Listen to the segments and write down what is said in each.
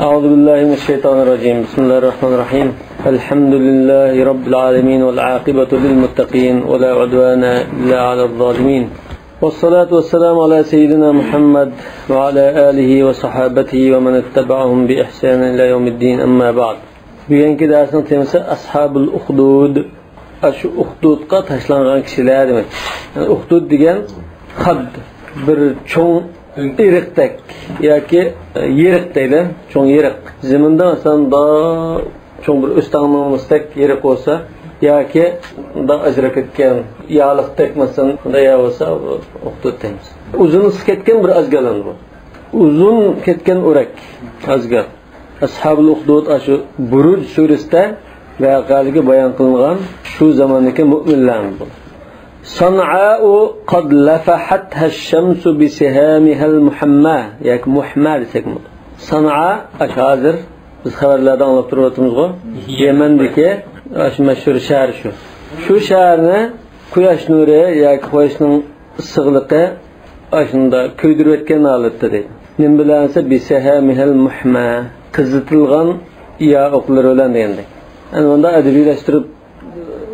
أعوذ بالله من الشيطان الرجيم. بسم الله الرحمن الرحيم. الحمد لله رب العالمين والعاقبة للمتقين ولا عدوان إلا على الظالمين. والصلاة والسلام على سيدنا محمد وعلى آله وصحابته ومن اتبعهم بإحسان إلى يوم الدين. أما بعد. Bugungi darsning temasi Ashabul Uhdud. Shu uhdudga tashlangan kishilar demak. Yani uhdud degan had bir cho'ng iriqdak yoki yeriq deydi, cho'ng yeriq. Zaminda masalan da cho'ng bir o'stangning yeriq bo'lsa yoki da ajrab ketgan yog'liqdek masalan bunday bo'lsa uhdud deymiz. Uzun ketgan bir azgalan bu. Uzun ketgan o'rak azgal. Ashabul Uhdud shu Buruj surasida voqealigi bayon qilingan shu zamondagi mu'minlar bu. San'a'u qad lafahatha ash-shamsu bi sihamiha al-muhamma yoki muhamma desak. San'a hozir biz xabarlardan olib turyapmiz-ku. Yamandagi shu mashhur shahar shu. Shu shaharni quyosh nuri yoki quyoshning issiqligi shunda kuydirib o'tgan holatda deydi. Nima bilansa bi sihamiha al-muhamma qizitilgan yo o'qlar bilan degandek. Yani onda adabiylashtirib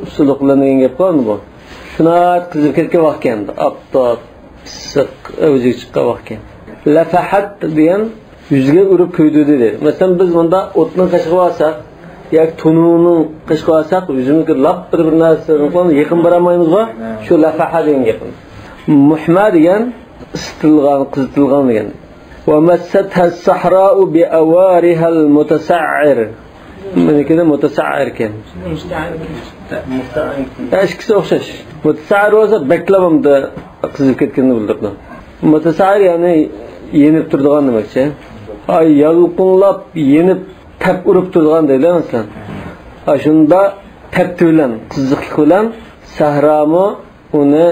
usul qilingan gap bormi bu? Shuna qizib ketgan vaqt endi. Oftob, issiq o'ziga chiqqan vaqt endi. Lafahat degan yuzga urib kuydirdi dedi. Masalan biz bunda o'tni qashqib olsak yoki tununi qashqib olsak yuzimizga lap bir narsani yaqin borolmaymiz-ku. Shu lafaha degan gap. Muhma degan isitilgan, qizitilgan degan. Va massatha as-sahra'u bi awariha al-mutasa'ir. Bunikida mutasa'ir ekan. Ikkisi o'xshash. Mutasa'ir bo'lsa baklabamda qizib ketganini bildirdi. Mutasa'ir ya'ni yenib turadigan demakchi. Ay yalqinlab yenib tap urib turadigan deydi masalan. Shunda tapti bilan, qiziqlik bilan sahromi uni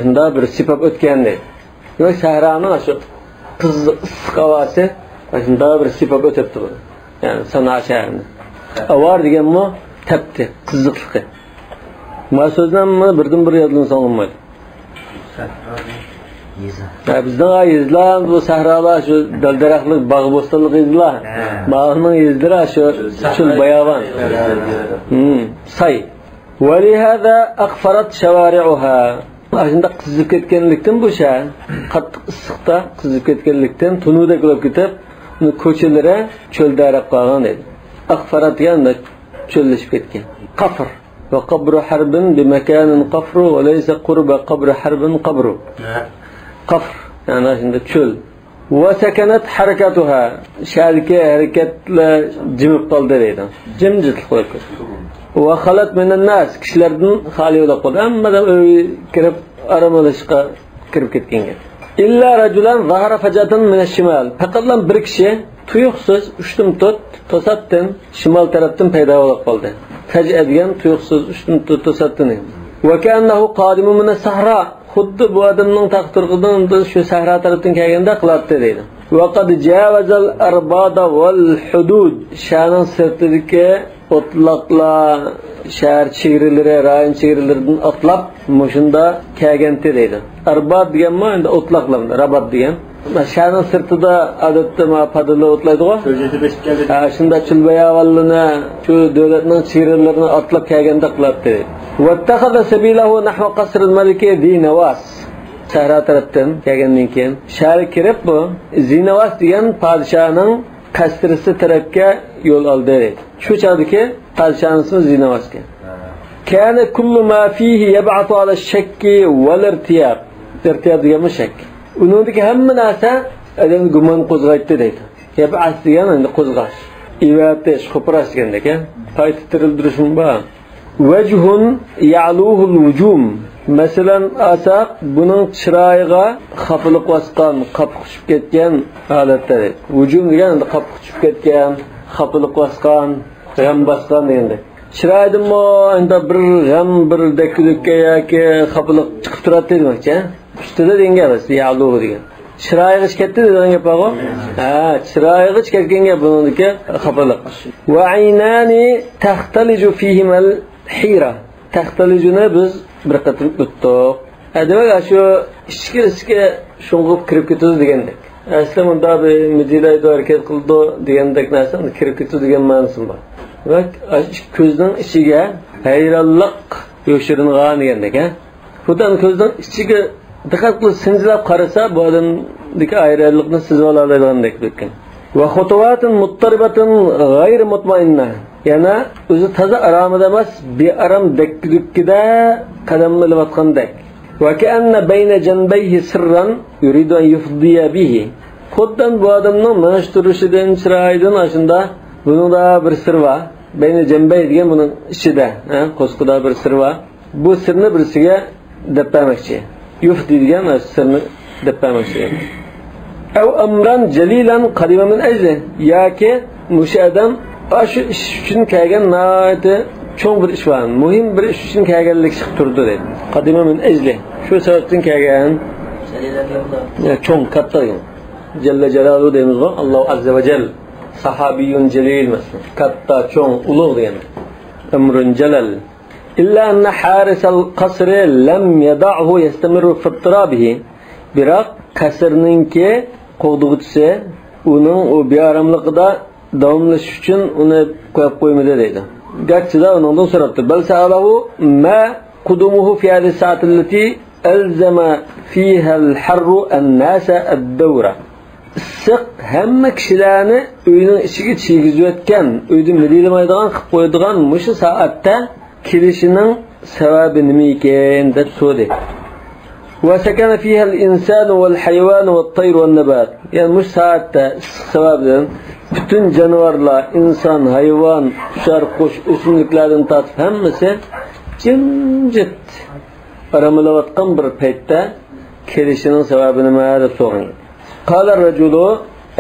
shunda bir sipab o'tgan deydi. Demak sahroning shu qiziq issiq havosi shunda bir sipab o'tibdi. Yani Sana shahrini. Avar deganmi tapti, qiziqligi. Ma so'zdan birdan bir yodlansa olmaydi. Bizning yezlar bu sahrolar shu dal-daraxtlik, bog'-bo'stonlik yezlar. Bog'ning yezlari shu chul bayovon. Say. Va lihada aqfarat shawari'uha. Shunda qizib ketganlikdan bu shahar qattiq issiqda qizib ketganlikdan tunudek bo'lib ketib, uni ko'chalari cho'ldarab qolgan edi. Aqfarat deganda cho'llashib ketgan. Qafr va qabru harbin bi makanin qafru va laysa qurba qabri harbin qabru. Qafr ya'ni shunda cho'l. Va sakanat harakatuha. Sharki harakatlar jimib qoldi deydi. Jimjitlik qo'yib ketdi. Va xalat minan nas, kishilardan xoli bo'lib qoldi. Hammadan uy kirib arom olishga kirib ketgan. Illa rajulan zahara fajatan min ash-shimal. Faqatlan bir kishi tuyuqsiz ushtum tut to'satdan shimol tarafdan paydo bo'lib qoldi. Faj'a degan tuyuqsiz ushtum tut to'satdan. Va kannahu qadimun min as-sahra. Xuddi bu odamning taqdiridan shu sahra tarafdan kelganda qiladi deydi. Va qad javazal arbada wal hudud. Shaharning sirtidagi o'tloqlar, shahar chegaralari, rayon chegaralaridan otlab mushunda kelganti deydi. Arbad deganmi endi o'tloqlar, rabat degan. Shaharning sirtida odatda padalar o'tlaydi-ku. Shunda chulbayavalini shu davlatning chegaralarini otlab kelganda qiladi deydi. Vattakhadha sabilahu nahwa qasr al-maliki Zinavas. Sahra tarafdan kelgandan keyin shahar kirib bu Zinavas degan podshoning qasrisi tarafga yo'l oldi deydi. Shu chog'dagi podshoning ismi Zinavas ekan. Kana kullu ma fihi yab'athu ala ash-shakki wal irtiyab. Irtiyab deganmi shak. Uningdagi hamma narsa odamni gumon qo'zg'aydi deydi. Yab'at degan endi qo'zg'ash. Ivatish, qo'pirash degandek, qayta tirildirish bor. Vajhun ya'luhu al-wujum. Masalan, asaq buning chiroyiga xafalik bosgan, qapqi tushib ketgan holatda deydi. Vujum degan endi qapqi tushib ketgan, xafalik bosgan, g'am bosgan degandek. Chiroyidimi endi bir g'am, bir dakkilikka yoki xafalik chiqib turadi demoqchi. Ustida degan gap, ya'luhu degan. Chiroyig'i ketdi degan gap bor. Ha, chiroyig'i ketgan gap buningki xafalik. Va aynani taxtaliju fihimal hira. Taxtalijuni biz bir qatim o'tdik. Demak, shu ichki shung'ib kirib ketadi degandek. Asli bunda bir müdahale hareket qildi degandek narsa kirib ketdi degan ma'nosi bor. Va ko'zning ichiga hayronlik yoshiringan degandek, ha? Xudan ko'zning ichiga diqqat qilib sinjilab qarasa, bu odamdagi hayronlikni sezib ola oladigandek ekan. Va xutuvatun muttaribatun g'ayr mutmainna. Yana o'zi toza aramida emas, bearom dakki-dukkida qadam ilayotgandek. Va ka'anna bayna janbayhi sirran yuridu an yufdiya bihi. Xuddan bu odamning manish turishidan, chiroyidan ashunda buning da bir sir bor. Bayna janbay degan buning ichida, ha, qo'sqida bir sir bor. Bu sirni birisiga deb bermoqchi. Yufdi degan sirni deb bermoqchi. Ev amran jalilan qadima min ajli, yoki mushu odam shu ish uchun kelgan nihoyatda cho'ng bir ish bor, muhim bir ish uchun kelganlik chiqib turdi deydi. Qadima min ajli, shu sababdan kelgan. Cho'ng, katta degan. Jalla jalaluhu deymiz-ku, Alloh azza va jall sahabiyun jalil masalan, katta, cho'ng, ulug' degan. Amrun jalal. Illa anna harisal qasri lam yada'hu yastamiru fi ittirabihi. Biroq qasrninki qo'g'dug'chisi uning u beoromligida davomlashish uchun uni qo'yib qo'ymadi deydi. Garchida uningdan so'rabdi. Bal sa'alahu ma qudumuhu fi hadhihi sa'ati allati alzama fiha al-harru an-nasa ad-dawra. Issiq hamma kishilarni uyning ichiga chiygizayotgan, uyda mililmaydigan qilib qo'yadigan mushu soatda kelishining sababi nima ekan deb so'radi. وسكن فيها الإنسان والحيوان والطير والنبات. Yani bu saatte sebepten bütün canavarlar, insan, hayvan, kuşlar, kuş, ösümlüklerden tartıp hemmesi cimcit aramılavatkan bir peytte kelişinin sebebini meğer sorun. قال الرجل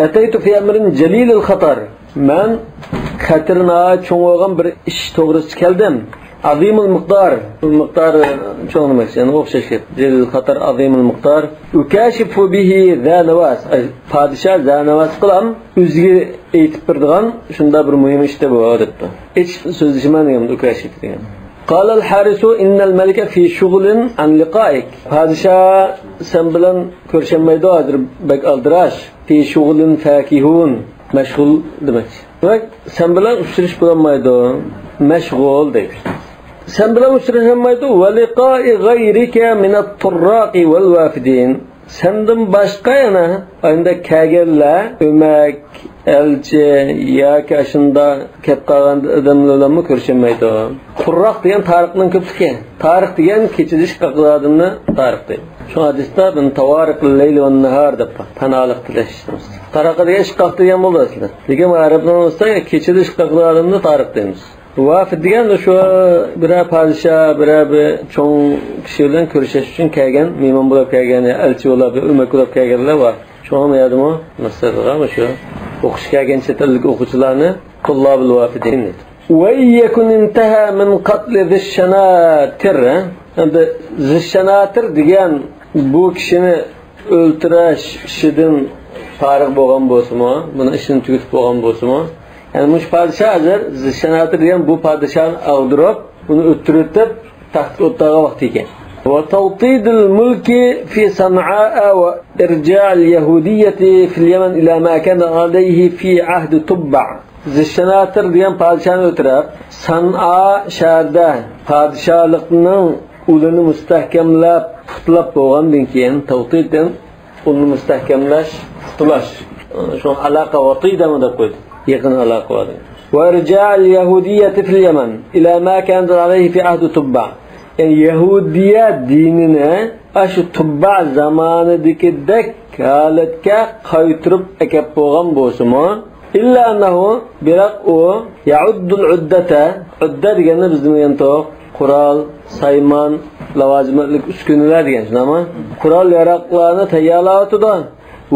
أتيت في أمر جليل الخطر. من خطرنا çoğun bir iş doğrusu geldim. Azimul miqdar, miqdar çoğun demek, yani o'xshash gap. Jalil xatar azimul miqdar. Ukashifu bihi zanavas. Padişah zanavas qilam, o'ziga aytib berdigan shunda bir muhim ishda bu debdi. Hech so'zlashman degan ukashif degan. قال الحارس إن الملك في شغل عن لقائك. Padişah sen bilan ko'rishamaydi hozir, bek aldırash. Fi şug'lin fakihun, meşgul demek. Demak, sen bilan uchrashish bo'lmaydi, meşgul deydi. Sen bilan uchrashamaydi va liqo'i g'ayrika min at-turraqi wal wafidin. Sendan boshqa yana endi kelganlar, o'mak, elchi yoki shunda kelib qolgan odamlar bilanmi ko'rishamaydi. Turroq degan tariqning ko'pligi. Tariq degan kechirish qiladiganni tariq deydi. Shu hadisda bin tavariqul layl va nahar deb panolik tilash. Tariq degan ishqoq degan bo'ldi aslida. Lekin arablar bo'lsa kechirish qiladiganni tariq deymiz. Vafid degan shu biror podshoh, biror bir cho'ng kishi bilan ko'rishish uchun kelgan, mehmon bo'lib kelgan, elchi bo'lib, o'mak bo'lib kelganlar bor. Shuni yodimmi? Masalada shu o'qishga kelgan chet ellik o'quvchilarni tullabul vafidin deydi. Va yakun intaha min qatl zishanatir. Endi zishanatir degan bu kishini o'ltirish ishidan forig' bo'lgan bo'lsa-mu, buni ishini tugatib bo'lgan bo'lsa-mu, yani mush padişah hazır zishanatir degan bu padişahni ag'dirib, uni o'ttirib taxtga o'tirgan vaqti ekan. Va tawtidul mulki fi San'a va irja'al yahudiyyati fil Yaman ila ma kana alayhi fi ahd Tubba. Zishanatir degan padişahni o'tirib, San'a shahrida padişahlikning ulini mustahkamlab, puxtalab bo'lgandan keyin tawtiddan ulni mustahkamlash, puxtalash. Shu aloqa vatidami deb qo'ydi. Yaqin aloqa var. Va irja'al yahudiyyati fil Yaman ila ma kana alayhi fi ahd Tubba. Yani Yahudiya dinini shu Tubba zamonidagidek holatga qaytirib akab bo'lgan bo'lsa-mu, illa annahu biroq u ya'uddul uddata, udda degani bizning yantoq, qurol, sayman, lavozimlik uskunalar degan, shunami? Qurol yaroqlarni tayyorlayotdi.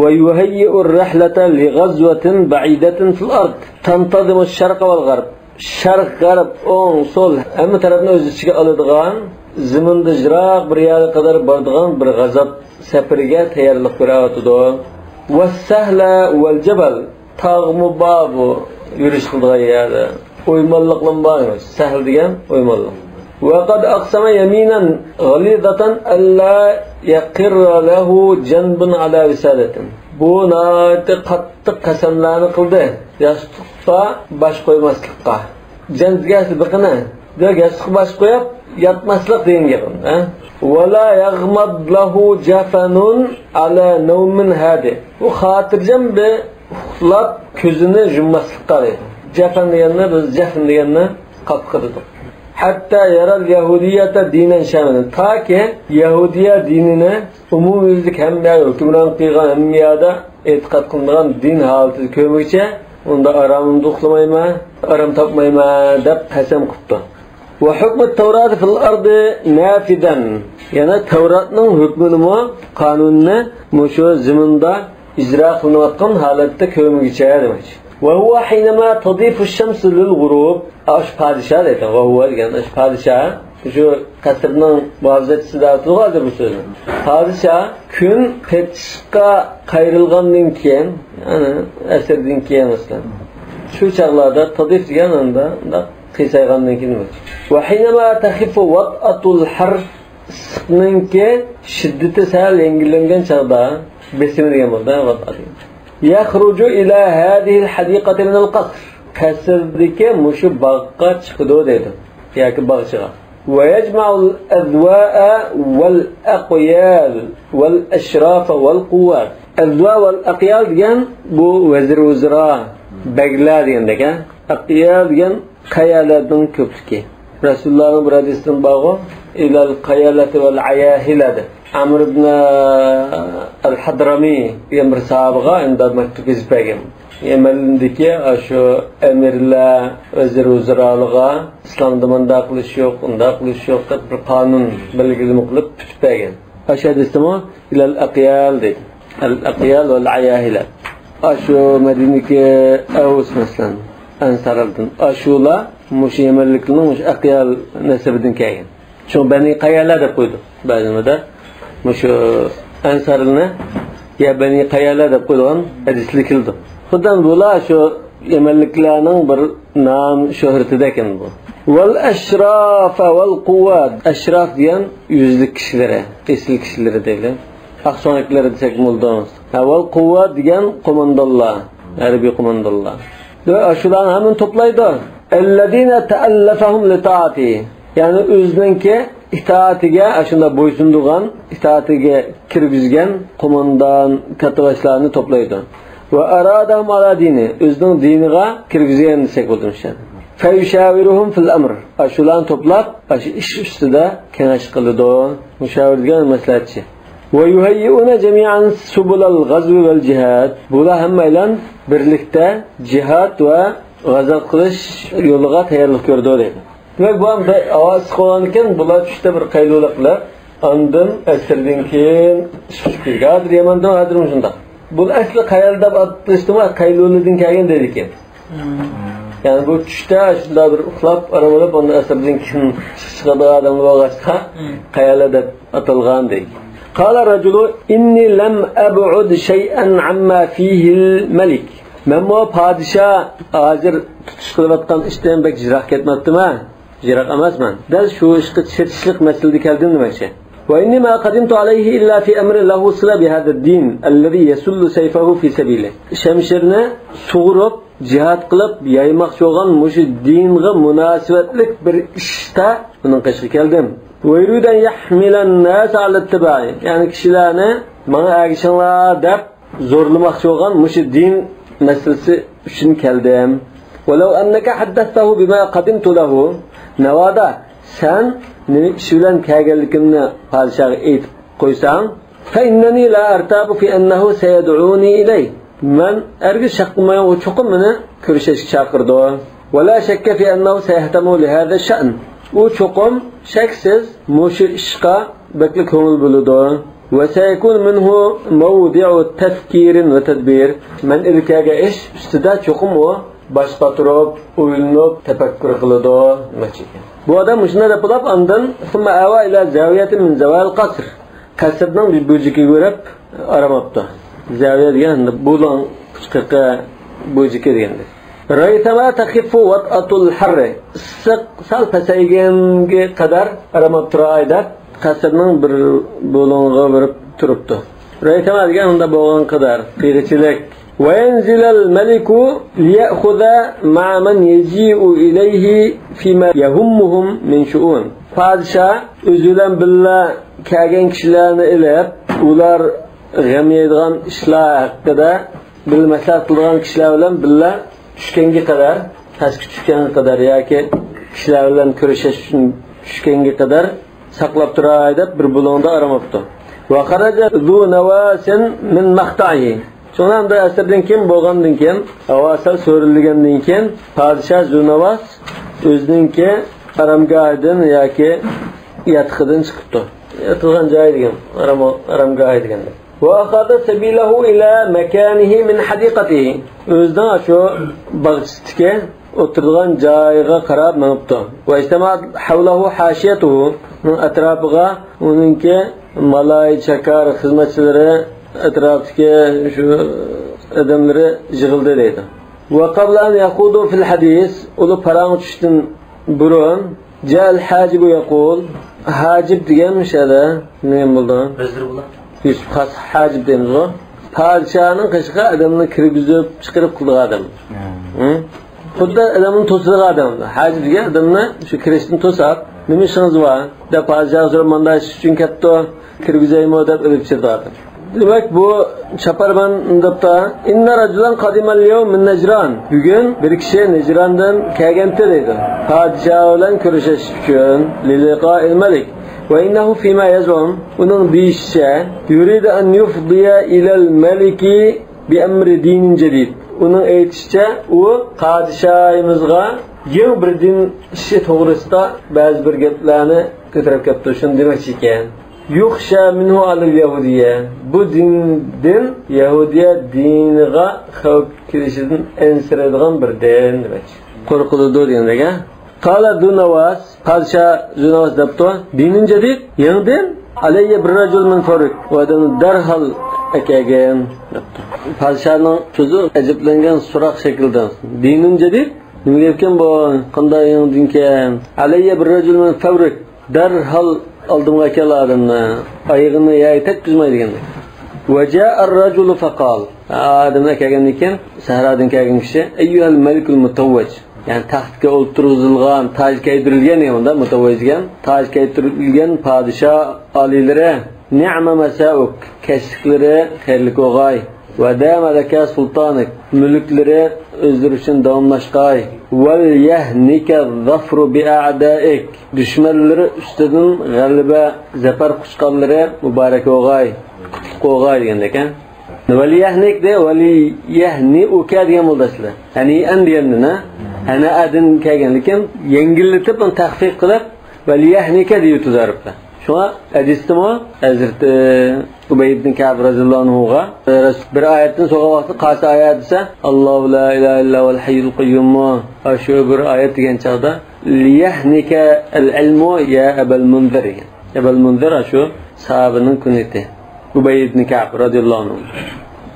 ويهيئ الرحلة لغزوة بعيدة في الأرض تنتظم الشرق والغرب. Şarq, g'arb, o'ng, so'l hamma tarafni o'z ichiga oladigan, zaminda jiroq bir yerga qadar boradigan bir g'azab safariga tayyorlik ko'ryotidi. Va-sahla val-jabal, tog'mu bor bu yurish qiladigan yerda. O'ymonliqlar bor, sahl degan o'ymonliq. وقد أقسم يمينا غليظة ألا يقر له جنب على وسادة. Bu nati qattiq qasamlarni qildi. Yostiqqa bosh qo'ymaslikqa. Janzgasi biqini. Yostiqqa bosh qo'yib yotmaslik degan gap. ولا يغمض له جفن على نوم هادئ. U xotirjam bir uxlab ko'zini yummaslikqa deydi. Jafan deganni biz jafn deganni qapqi dedik. Hatta yaral yahudiyata dinen şamilen. Ta ki Yahudiya dinini umumiylik hamma hukmron qilgan hammada e'tiqod qilingan din holatida ko'rmaguncha unda aramimni uxlamayman, aram topmayman deb qasam qilibdi. Va hukmu Tavrat fil ardi nafidan. Ya'ni Tavratning hukmini qonunini mushu zaminda ijro qilinayotgan holatda ko'rmaguncha demak. وهو حينما تضيف الشمس للغروب اش padişah deydi. وهو degan ash padişah şu qasrning muhofazachisi deb bu so'zni. Padişah kun petishga qayrilgandan keyin, ya'ni asrdan keyin masalan shu chaqlarda tadif degan unda qisaygandan keyin demak. Va حينما تخف وطأة الحر issiqninki shiddati sal yengillangan chaqda besimi degan bo'ldi vat'a. يخرج إلى هذه الحديقة من القصر. قصردaki mushu bog'ga chiqdi deydi yoki bog'chaga. ويجمع الأذواء والأقيال والأشراف والقوات. أذواء والأقيال degan bu vazir vuzro baglar degandek, aqyal degan qayalarning ko'pligi. Rasulullohning bir hadisidan bog'i ilal qayalati val ayahila. Amr ibn al-Hadrami degan bir sahobaga endi maktub yozib bergan. Yamandagi shu emirlar, vazir vuzrolarga islomda bunday qilish yo'q, unday qilish yo'q deb bir qonun belgilama qilib tutib bergan. O'sha hadisdami ilal aqyal deydi. Al-aqyal val ayahila. Shu Madinadagi Avs masalan, Ansardan ashular mushu Yamanlikning mushu aqyal nasabidan kelgan. Shu Bani Qayala deb qo'ydi. Ba'zida mushu Ansarni ya Bani Qayala deb qo'ygan hadislik keldi. Xudan bular shu Yamanliklarning bir nom shuhratidakan ekan bu. Val ashraf val quwat. Ashraf degan yuzlik kishilari, esli kishilari deydi. Aqsonliklar desak bo'ldi. Val quwat degan qo'mondonlar, harbiy qo'mondonlar. Va shularni hammani to'playdi. Allazina ta'allafahum li ta'ati. Ya'ni o'zininki itoatiga, shunda bo'ysundigan, itoatiga kirgizgan qo'mondon kattavashlarni to'playdi. Va aradahum ala dini, o'zining diniga kirgizgan desak bo'ldi. Fayushawiruhum fil amr. Shularni to'plab, shu ish ustida kengash qiladi. Mushavir degan maslahatchi. Va yuhayyuna jami'an subulal ghazwi wal jihad. Bular hammaylan birlikda jihad va g'azot qilish yo'liga tayyorlik ko'rdi deydi. Demak, bu ham bir ovoz qo'ygan ekan, bular tushda bir qaylula qilib, ondan asrdan keyin chiqib kelgan. Hozir Yamandan hozir shundoq. Bu asli qayerda deb atashdimi, qayluladan kelgan dedi ekan. Ya'ni bu tushda shunday bir uxlab, aramlab, ondan asrdan keyin chiqadigan odam bo'lg'achqa qayerda deb atalgan deydi. قال الرجل إني لم أبعد شيئا عما فيه الملك. Men bu padişah hazır tutuş qılıp işten bek jiroq ketmabdimi? Jiroq emasman. Dal shu ishga chetishlik masalada keldim demoqchi. Va inni ma qadimtu alayhi illa fi amrin lahu sila bi hada ad-din alladhi yasullu sayfahu fi sabili. Shamshirni sug'urib jihad qilib yaymoqchi bo'lgan mushu dinga munosabatlik bir ishda uning qishiga keldim. Va yuridu yahmilan nas ala ittibai. Ya'ni kishilarni menga ergashinglar deb zo'rlamoqchi bo'lgan mushu din masalasi uchun keldim. ولو أنك حدثته بما قدمت له navoda sen nima ish bilan kelganligimni podshohga aytib qo'ysang فإنني لا أرتاب في أنه سيدعوني إليه. من أرجع شك ما يوشكم من كرشش شاكر دو ولا شك في أنه سيهتم لهذا الشأن. وشكم شكسز مش إشقا بكل كل بلدو وسيكون منه موضع تفكير وتدبير. من إلكاجا إيش استدعى شكم و baş batırıp, o'ylanib, tafakkur qiladi. Bu odam shunday deb qilib, ondan thumma awa ila zaviyatin min zawal qasr. Qasrning bir bo'jiga ko'rib aramabdi. Zaviya degan bulan chiqiqqa bo'jiki deganda. Raytama takhiffu wat'atul harr. Issiq sal pasayganga qadar aramab turay deb qasrning bir bo'long'i berib turibdi. Raytama degan unda bo'lgan qadar qiyg'ichilik. وينزل الملك ليأخذ مع من يجيء إليه فيما يهمهم من شؤون. Padişah o'zi bilan birga kelgan kishilarni ilib, ular g'am yeydigan ishlar haqida bir maslahat qilgan kishilar bilan birga tushganga qadar, pastga tushganga qadar yoki kishilar bilan ko'rishish uchun tushganga qadar saqlab turay deb bir bulungda aramabdi. Va kharaja zu nawasin min maqta'i. Shundan da asrdan keyin bo'lgandan keyin, havo so'rilgandan keyin podshoh Zunavas o'zininki aramgohidan yoki yatqidan chiqibdi. Yatilgan joyi degan, aramgohi degan. Va akhadha sabilahu ila makanihi min hadiqatihi. O'zidan shu bog'chasidagi o'tirgan joyiga qarab minibdi. Va ijtamaat havlahu hashiyatuhu, atrofiga uningki malay chakar xizmatchilari atrofdagi shu odamlari yig'ildi deydi. Va qabla an yaqudu fil hadis, uli parang tushdan burun jal hajibu yaqul, hajib degan o'shada nima bo'ldi? Vazir bular. Yusuf Xas hajib deymiz u. Podshoning qishqa odamni kirgizib chiqarib qildigan odam. Xuddi odamni to'sadigan odam. Hajib degan odamni shu kirishdan to'sab, nima ishingiz bor deb podshoh so'rab, manda ish uchun ketdi, kirgizaymi deb ilib chiqdi. Demak bu chaparman debda inna rajulan qadimal yawm min Najran. Bugun bir kishi Najrandan kelgandi deydi. Podshoh bilan ko'rishish uchun liliqa'il malik va innahu fima yazum, uning deyishicha yuridu an yufdiya ilal maliki bi amri dinin jadid. Uning aytishicha u podshohimizga yangi bir din ishi to'g'risida ba'zi bir gaplarni ko'tarib kelibdi. Shuni demoqchi ekan. Yuxsha minhu alal yahudiyya. Bu din Yahudiya diniga xavf kelishidan ensiradigan bir din demak. Qo'rqiladi degandek. Qala Dunavas, podshoh Dunavas debdi, dinin jadid, yangi din, alayya bir rajul min farik. U odamni darhol akagan debdi. Podshohning so'zi ajablangan so'roq shaklida. Dinin jadid, nima gapkan bu? Qanday yangi dinkan? Alayya bir rajul min farik. Darhol oldimga keldi odamni, oyog'ini yay tekkizmay degandek. Va jaa ar-rajul faqal. Odamlar kelgandan keyin sahrodan kelgan kishi ayyuhal malikul mutawwaj, ya'ni taxtga o'tirg'izilgan, toj kiydirilgan, unda mutawwaj degan toj kiydirilgan podshoh oliylari, ni'ma masauk, kashliklari xayrli o'g'ay, va dama laka sultonik, mulklari o'zlari uchun davomlashqay, val yahnika zafru bi a'daik, dushmanlari ustidan g'alaba zafar quchqanlari muborak o'g'ay, qutlug' o'g'ay degandek. Val yahnik de val yahni uka degan bo'ldi asli. Ya'ni an degandan, ana adin kelgan, lekin yengillatib uni taxfif qilib val yahnika deb tuzaribdi. Shunga hadisdimi Hazrati Ubay ibn Ka'b radhiyallohu anhuga bir oyatdan so'ragan vaqtida qaysi oyat desa, Allohu la ilaha illa huval hayyul qayyum, shu bir oyat degan chaqda liyahnika al-ilmu ya Abul Munzir degan. Abul Munzir shu sahobaning kunyati. Ubay ibn Ka'b radhiyallohu anhu.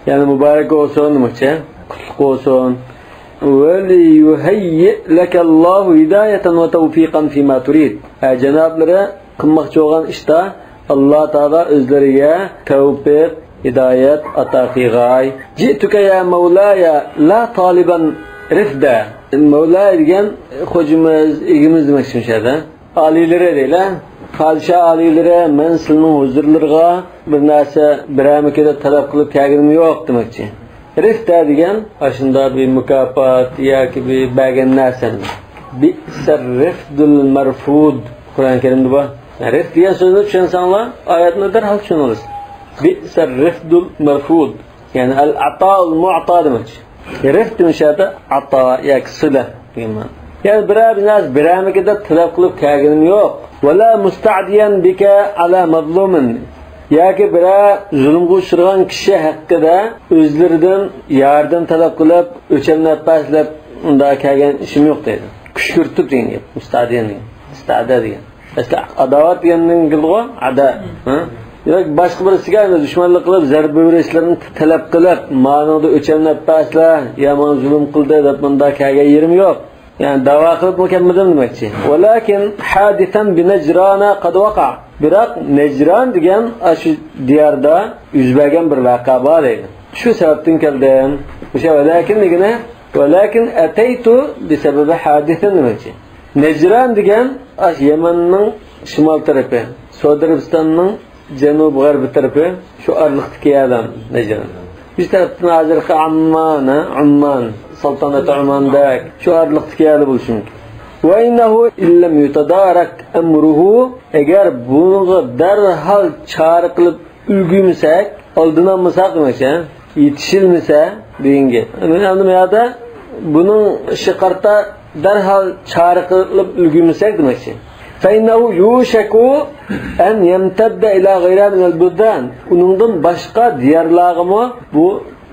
Ya'ni muborak bo'lsin demoqchi, qutlug' bo'lsin. Va liyuhayyi lakallohu hidayatan va tawfiqan fima turid. Janoblari qilmoqchi bo'lgan ishda Alloh taolo o'zlariga tavfiq, hidoyat ato qilg'ay. Ji'tuka ya mavlaya la taliban rifda. Mavlay degan xo'jimiz, egimiz demoqchi o'shada. Oliylari deylar. Podshoh oliylari, men sizning huzurlaringizga bir narsa biramikida talab qilib kelganim yo'q demoqchi. Rifda degan shunda bir mukofot yoki bir bergan narsa. Bi'sar rifdul marfud. Qur'oni Karimda bor. Rif degan so'zni tushunsanglar, oyatni darhol tushunasiz. Bi'sar rifdul marfud, ya'ni al-ata'ul mu'ta demoqchi. Rif demishadi ato yoki sila degan ma'no. Ya'ni biror bir narsa biramikida talab qilib kelganim yo'q. Vala musta'diyan bika ala mazlumin, yoki biror zulmga uchragan kishi haqida o'zlaridan yordam talab qilib, o'chamlab pastlab unda kelgan ishim yo'q deydi. Kushkurtib degan gap, musta'diyan degan, ista'da degan. Asli adovat deganning gilg'o ada. Yoki boshqa birisiga dushmanlik qilib, zarba berishlarini talab qilib, ma'noda o'chamlab pastlab, yomon zulm qildi deb bunda kelgan yerim yo'q. Yani dava qilib kelmadim demoqchi. Walakin hadisan bi Najrana qad vaqa. Biroq Najran degan shu diyorda yuz bergan bir voqea bor deydi. Shu sababdan keldim. O'sha walakin degani walakin ataytu bi sababi hadisan demoqchi. Najran degan Yamanning shimol tarafi, Saudiya Arabistonining janub g'arbi tarafi, shu orliqdagi yerdan Najran. Bir tarafdan hozirgi Amman, Umman, Saltanat Ummandak shu orliqdagi yer bo'lishi mumkin. Va innahu illam yutadarak amruhu, agar bunga darhol chora qilib ulgurmasak, oldini olmasak demakchi, yetishilmasa deganga. Endi bu yerda buning shiqarta darhol chora qilib ulgurmasak demakchi. فإنه يوشك أن يمتد إلى غيرها من البلدان. Uningdan boshqa diyorlarga bu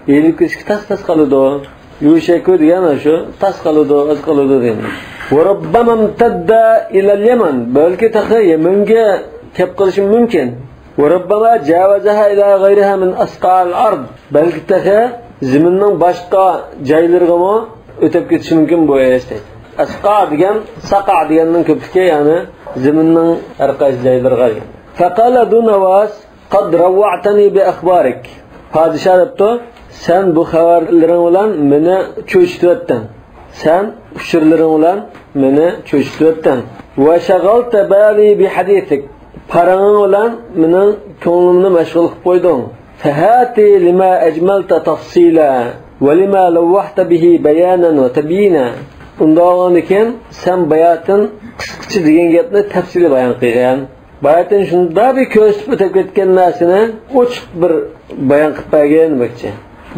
yeyilib ketishga tas-tas qoladi. Yushaku degani shu tas qoladi, oz qoladi degani. Va robbama imtadda ila al-Yaman, balki taxa Yamanga kelib qolishi mumkin. Va robbama jawazaha ila g'ayriha min asqal ard, balki taxa zaminning boshqa joylariga o'tib ketishi mumkin bu ish. Asqa degan saqa deganning ko'pligi, ya'ni zaminning har qaysi joylariga degan. Faqala Dunawas qad rawwa'tani bi akhbarik. Podshoh debdi, sen bu xabarlaring bilan meni cho'chitayotding. Sen uchurlaring bilan meni cho'chitayotding. Va shag'alta bali bi hadithik. Paranging bilan mening ko'nglimni mashg'ul qilib qo'yding. Fahati lima ajmalta tafsila va lima lawwahta bihi bayanan va tabyina. Unda olgandan keyin sen bayatin qisqacha degan gapni tafsili bayon qilgan. Bayatin shunda bir ko'rsatib o'tib ketgan narsani ochiq bir bayon qilib bergan demakchi.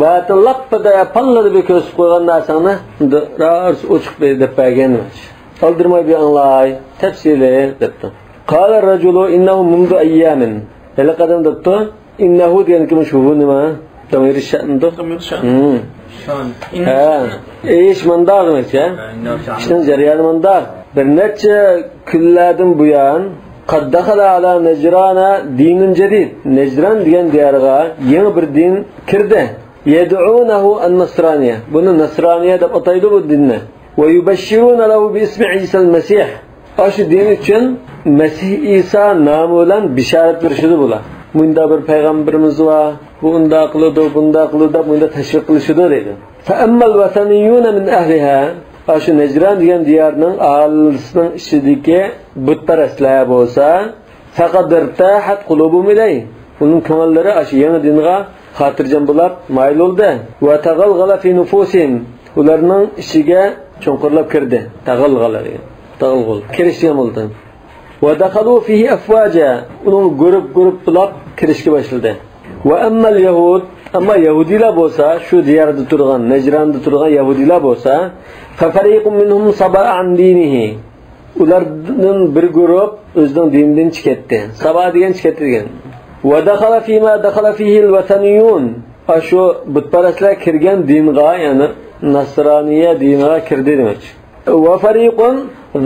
Bayatin lappada pallada bir ko'rsatib qo'ygan narsani rost ochiq deb bergan demakchi. Oldirmay bir anglay, tafsili debdi. Qala rajulu innahu mundu ayyamin. Hali qadam debdi. Innahu degan kim shu nima? Damir sha'ndir. Damir sha'n. Shon. Ha, ish mandaq demakchi. Ishning jarayoni mandaq. Bir necha kunlardan buyon qad dakhala ala Najrana dinun jadid. Najran degan diyorga yangi bir din kirdi. Yad'unahu an-nasraniya. Buni nasraniya deb ataydi bu dinni. Va yubashshiruna lahu bi ismi Isa al-Masih. Shu din uchun Masih Isa nomi bilan bishorat berishadi bular. Bunda bir payg'ambarimiz bor, bu unda qiladi, bunda qiladi deb bunda tashviq qilishadi deydi. Fa ammal vataniyuna min ahliha, shu Najran degan diyorning aholisining ichidagi butparastlar bo'lsa, faqad irtahat qulubuhum ilay. Uning ko'ngillari shu yangi dinga xotirjam bo'lib mayil bo'ldi. Va tag'alg'ala fi nufusihim, ularning ichiga cho'nqirlab kirdi. Tag'alg'ala degan. Tag'alg'ul kirishgan bo'ldi. Va dakhalu fihi afwaja, uning guruh-guruh bo'lib kirishga boshladi. Va ammal yahud, ammo yahudiylar bo'lsa, shu diyorda turgan, Najranda turgan yahudiylar bo'lsa, fa fariqun minhum saba'a an dinihi. Ularning bir guruh o'zining dinidan chiqdi. Saba degan chiqdi degan. Va dakhala fima dakhala fihi al-wataniyun. Shu butparastlar kirgan dinga, ya'ni nasroniya diniga kirdi demak. Va fariqun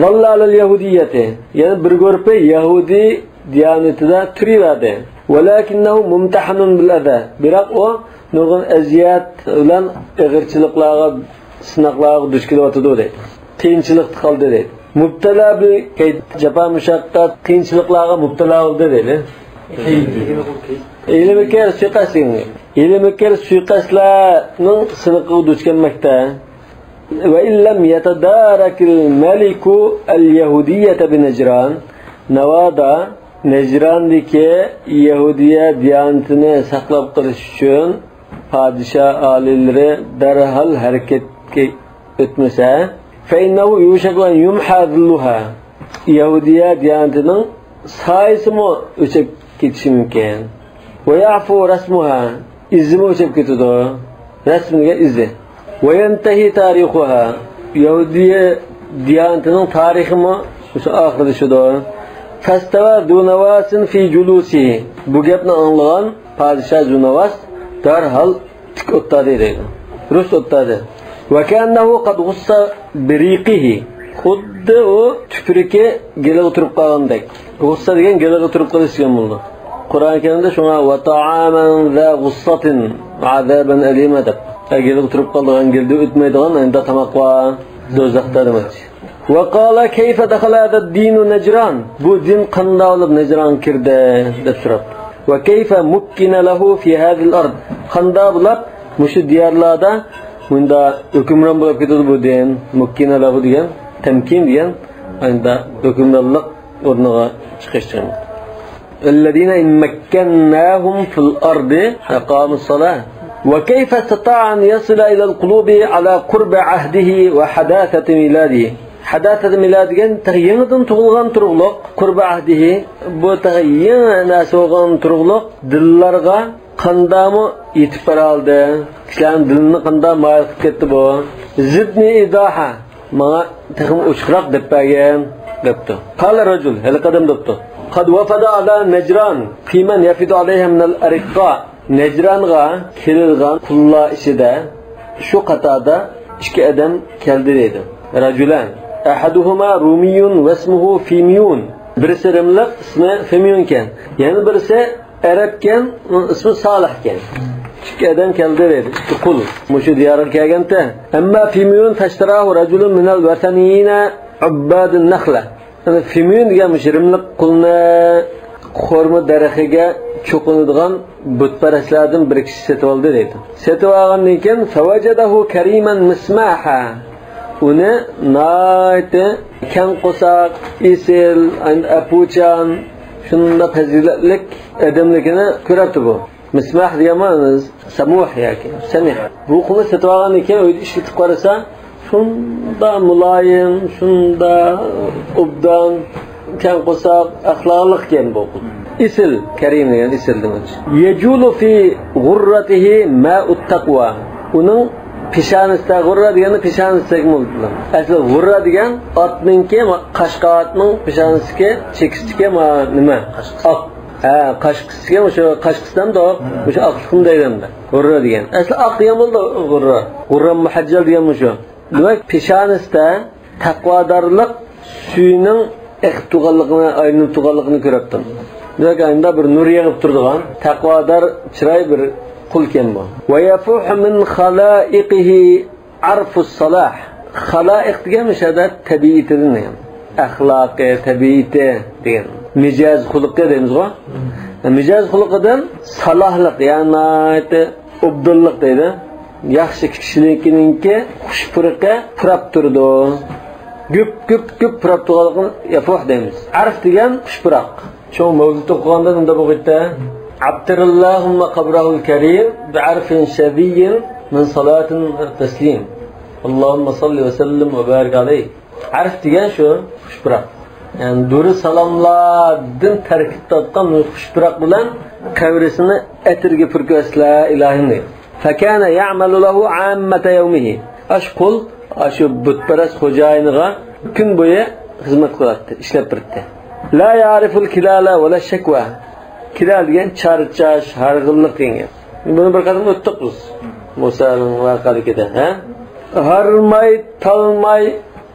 zalla alal yahudiyyati, ya'ni bir guruhi yahudi diyanetida turiverdi. Walakinnahu mumtahanun bil adha. Biroq u nurg'un aziyat bilan og'irchiliklarga, sinoqlarga duch kelyotdi deydi. Qiyinchilikda qoldi deydi. Mubtala bi jafo mushaqqat, qiyinchiliklarga mubtalo bo'ldi deydi. Ilmikar suiqasd, ilmikar suiqasdlarning siniqiga duch kelmoqda. Va illam yatadarakil maliku al-yahudiyyata bi Najran, Navada Najrandagi Yahudiya diyanetini saqlab qolish uchun podshoh oliylari darhol harakatga o'tmasa, fa innahu yushaku an yumha dhilluha. Yahudiya diyanetining soyasimi o'chib ketishi mumkin. Va ya'fu rasmuha, izimi o'chib ketadi. Rasmiga izi. Va yantahi tarixuha, Yahudiya diyanetining tariximi o'sha oxirlashadi. Fastava Dunavasin fi julusi. Bu gapni anglagan podshoh Dunavas darhol tik o'ttadi deydi. Rus o'ttadi. Va kannahu qad g'ussa biriqihi. Xuddi u tupuriki giliga turib qolgandek. G'ussa degan giliga turib qolish degan bo'ldi. Qur'oni Karimda shunga va ta'aman za g'ussatin azaban alima deb. Giliga turib qolgan, gilda o'tmaydigan endi tomoq bor. Do'zaxda demoqchi. وقال كيف دخل هذا الدين نجران؟ Bu din qanday olib Najron kirdi deb so'rabdi. وكيف مكن له في هذه الأرض؟ Qanday bo'lib mushu diyorlarda bunda hukmron bo'lib ketadi bu din? Mukkina lahu degan tamkin degan unda hukmronlik o'rniga chiqish degan. الذين إن مكناهم في الأرض أقاموا الصلاة. وكيف استطاع أن يصل إلى القلوب على قرب عهده وحداثة ميلاده؟ حداثة ميلاد degan yangidan tug'ilgan turug'liq, qurb ahdihi bu yangi narsa bo'lgan turug'liq dillarga qandami yetib bora oldi? Kishilarning dilini qanday moyil qilib ketdi bu? Zidni idoha, manga texim ochiqroq deb bergan debdi. Qala rajul, hali qadam debdi. قد وفد على نجران في من يفد عليها من الأرقاء. Najronga kelilgan qullar ichida shu qatorda ikki odam keldi deydi. Rajulan ahaduhuma rumiyun va ismuhu Fimiyun. Birisi rimlik, ismi Fimiyun ekan. Yana birisi arabkan, uning ismi Solih ekan. Ikki odam keldi deydi. Ikki qul mushu diyorga kelganda, amma Fimiyun fashtarahu rajulun minal vataniyina ubbadun nakhla. Fimiyun degan mushu rimlik qulni xurmo daraxiga cho'qinadigan butparastlardan bir kishi sotib oldi deydi. Sotib olgandan keyin fawajadahu kariman mismaha. Uni nayti keng qo'saq, esil, apuchan, shunda fazilatlik odamligini ko'rabdi bu. Mismah degan samuh yoki samih. Bu qulni sotib olgandan keyin uyda ishlatib qarasa, shunda muloyim, shunda obdan, keng qo'saq, axloqli ekan bu qul. Isil karim degan isil demoqchi. Yajulu fi g'urratihi ma'ut taqwa. Uning peshanasida g'urra degani peshanasiga bo'ldi. Asli g'urra degan otninki, qashqa otning peshanasiga chekishdiki nima? Oq. Ha, qashqisiga o'sha qashqisidan da o'sha oqliqni deydi. G'urra degan. Asli oq degan bo'ldi g'urra. G'urra muhajjal degan o'sha. Demak, peshanasida taqvodorlik suyining eqib turganligini, aylanib turganligini ko'ribdim. Demak, unda bir nur yig'ib turadigan taqvodor chiroy bir qul ekan bu. Va yafuhu min xalaiqihi arfus salah. Xalaiq degan o'shada tabiatidan degan. Axloqi, tabiati degan. Mijoz xulqi deymiz-ku. Mijoz xulqidan salohlik, ya'ni obdillik deydi. Yaxshi kishilikiningki xush puriqi purab turdi. Güp güp güp purab turganligini yafuh deymiz. Arf degan xush puroq. Cho'ng mavlud o'qiganda unda bu yerda Abdirallahumma qabrahul karim bi'arfin shadiyyin min salatin taslim. Allohumma salli va sallim va barik alayhi. Arf degan shu xushpuroq. Ya'ni duri salomlardan tarkib topgan xushpuroq bilan qabrisini atirga purkaslar ilohim deydi. Fakana ya'malu lahu 'ammata yawmihi. Ash qul shu butparast xo'jayiniga kun bo'yi xizmat qiladi, ishlab turibdi. La ya'riful kilala va la shakwa. Kilal degan charchash, harg'inlik degan. Buni bir qadam o'tdik biz. Musoning voqealigida, ha? Harmay, talmay,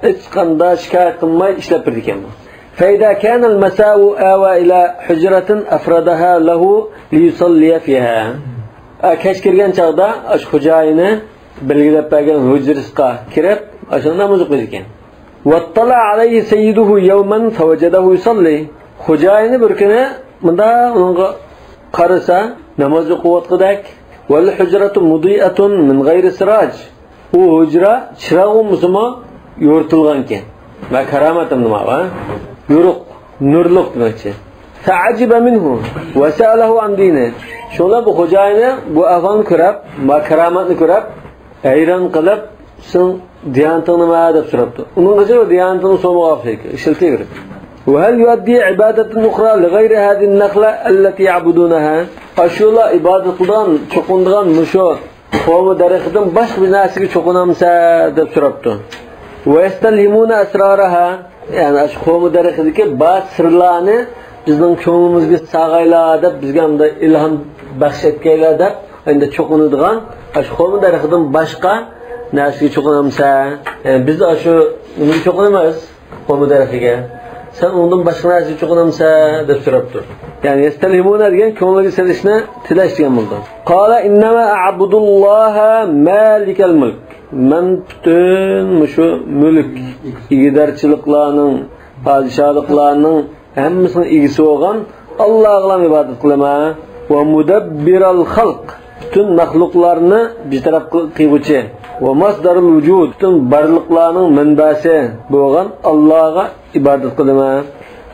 hech qanday shikoyat qilmay ishlab turdi ekan bu. فإذا كان المساء آوى إلى حجرة أفردها له ليصلي فيها. Kech kirgan chog'da ash xo'jayini belgilab bergan hujrasiga kirib, ashuni namoz o'qiydi ekan. واطلع عليه سيده يوما فوجده يصلي. Xo'jayini bir kuni bunda unga qarasa namoz o'qiyotgandek, val hujratu mudi'atun min g'ayri siraj. U hujra chirog'i musulmon yo'ritilgan ekan. Va karomatim nima va? Yo'ruq, nurliq demoqchi. Ta'ajiba minhu va sa'alahu an dini. Shunda bu xo'jayini bu ahvolni ko'rib, va karomatni ko'rib, hayron qilib, sen diyonating nima deb so'rabdi. Uning qizi diyonatingni so'moq olib ishlatib. وهل يؤدي عبادة أخرى لغير هذه النخلة التي يعبدونها؟ Aşula ibadet qilgan, cho'qindigan mushu xurmo daraxidan boshqa bir narsaga cho'qinamsa deb so'rabdi. Va yastalhimuna asraraha, ya'ni shu xurmo daraxidagi ba'zi sirlarni bizning ko'nglimizga sag'aylar deb bizga hamda ilhom baxsh etganlar deb endi cho'qinadigan shu xurmo daraxidan boshqa narsaga cho'qinamsa, yani biz shu nimaga cho'qinamiz xurmo daraxiga? Sen ondan başka narsaga cho'qinamsa deb so'rabdi. Ya'ni yastalhimuna degan ko'ngliga selishni tilash degan bo'ldi. Qala innama a'budulloha malikal mulk. Men bütün şu mülk igidarchiliklarning, padişahlıklarning hammasini egisi bo'lgan Allohga ibodat qilaman. Va mudabbiral xalq, bütün mahluklarni bir taraf qilguvchi va masdarul vujud, bütün barliqlarning manbasi bo'lgan Allohga ibodat qilaman.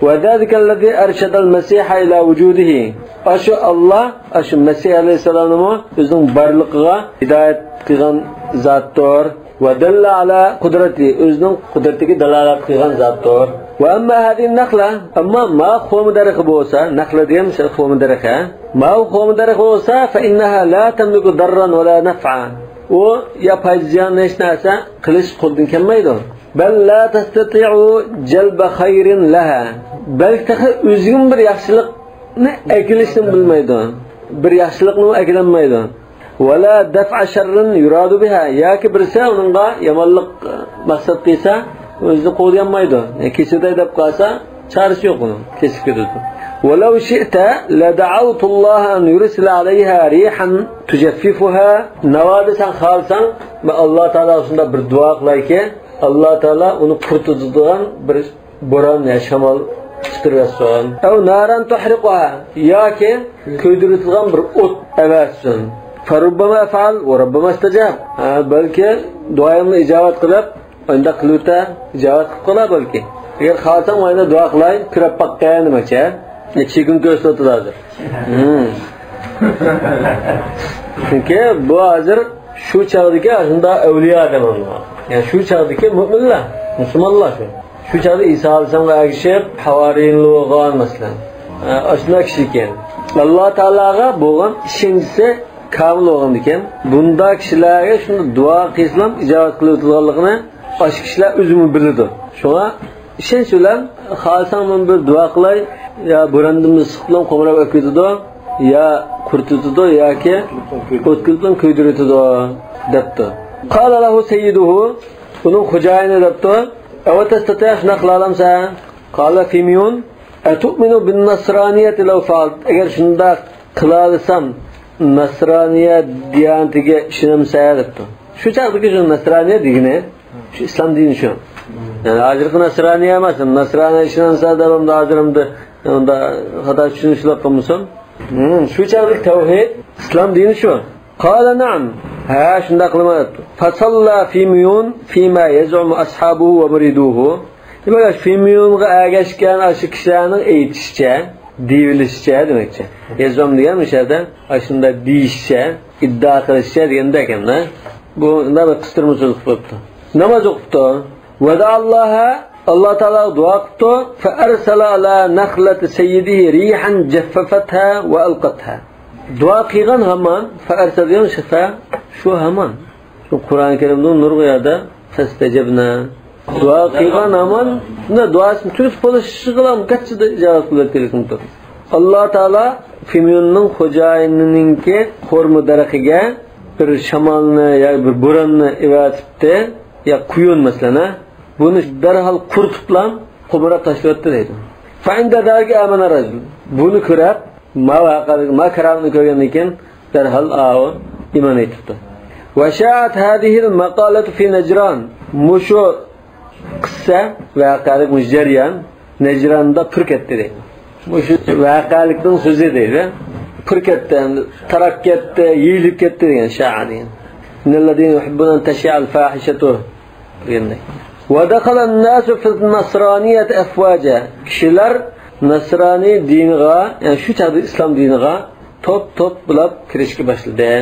Va zalikallazî arshadal masiha ila vujudihi. Ashu Alloh, ashu Masih alayhissalomni o'zining barliqiga hidoyat qilgan zotdir. Va dalla ala qudrati, o'zining qudratiga dalolat qilgan zotdir. Va amma hadihi nakhla, amma ma xurma daraxti bo'lsa, nakhla degan xurma daraxti, ma xurma daraxti bo'lsa, fa innaha la tamliku darran va la naf'a. U ya foyda ziyon hech narsa qilish qo'ldan kelmaydi. Bal la tastati'u jalba khayrin laha. Balki o'zining bir yaxshilikni akilishni bilmaydi. Bir yaxshilikni akilanmaydi. Va la daf'a sharrin yuradu biha. Yoki birsa uningga yomonlik maqsad qilsa, o'zini qo'llamaydi. Kesida deb qolsa, chorasi yo'q uni, kesib ketadi. ولو شئت لدعوت الله أن يرسل عليها ريحا تجففها. Navoda sen xohlasang, men Alloh taolo shunda bir duo qilayki, Alloh taolo uni quritadigan bir bo'ron ya shamol chiqarsin. Aw naran tuhriquha, yoki kuydiradigan bir o't avatsin. Farubbama faal va rubbama istajab. Balki duoimni ijobat qilib, unda qiluvta ijobat qilib qolar balki. Agar xohlasang, unda duo qilay, kirib boqqan demakchi. Necha kun ko'rsatadi hozir. Chunki bu hozir shu chog'dagi shunda avliyo odam. Ya'ni shu chog'dagi mo'minlar, musulmonlar shu. Shu chog'da Iso alayhissalomga ergishib, havoriylar bo'lgan masalan. Shunday kishi ekan. Alloh taologa bo'lgan ishonchi komil bo'lgan ekan. Bunda kishilarga shunda duo qilsam ijobat qiladiganligini boshqa kishilar o'zimi biladi. Shunga ishonch bilan xohlasam men bir duo qilay, ya bo'randimiz bilan qo'mrab o'tib ketadi, ya quritadi yoki o't bilan kuydiradi debdi. Qala lahu sayyiduhu, uning xo'jayini debdi. Aw tastati' shuna qila olamsan? Qala Fimyun, atu'minu bin nasraniyati law fa'alt. Agar shunda qila olsam, nasroniya diyonatiga ishonamsan debdi. Shu chaqdagi shu nasroniya degani shu islom dini shu. Ya'ni hozirgi nasroniya emas, nasroniya ishonsa deb unda hozirimda unda xato tushunishlar qilmasin. Shu chaqlik tavhid islom dini shu. Qala na'am. Ha, shunda qilma debdi. Fasalla Fimyun fima yaz'umu ashabuhu va muriduhu. Demak, Fimyunga ergashgan shu kishilarning aytishicha, deyilishicha demakchi. Yaz'um degan o'sha yerda shunda deyishicha, iddao qilishicha deganda ekanda. Bu unda bir qistirma so'z qilibdi. Namoz o'qibdi. Va Alloha, Alloh taolo duo qildi. Fa arsala ala nakhlati sayyidihi rihan jaffafatha va alqatha. Duo qilgan hamon fa arsalgan shifa shu hamon. Shu Qur'oni Karimning nurg'i yerda fastajabna. Duo qilgan hamon unda duosini tuz bo'lishi bilan qachida ijobat qilib kerakdir. Alloh taolo Fimyunning xo'jayinininki xurmo daraxiga bir shamolni yo bir bo'ronni evatibdi, ya quyun masalan, buni darhol quritiblan qumra tashlayapti deydi. Fa inda zalika amana rajul. Buni ko'rib, ma vaqadagi ma karamni ko'rgandan keyin darhol iymon etibdi. Va sha'at hadhihi al-maqalatu fi Najran. Mushu qissa vaqalik mujariyan Najranda pur ketdi deydi. Mushu vaqalikning so'zi deydi. Pur ketdi, tarab ketdi, yeyilib ketdi degan sha'a degan. Innallazina yuhibbuna an tashi'a al-fahishatu deganday. Va dakhala an-nasu fi an-nasraniyati afwaja. Kishilar nasroniy diniga, ya'ni shu chaqda islom diniga top-top bo'lib kirishga boshladi.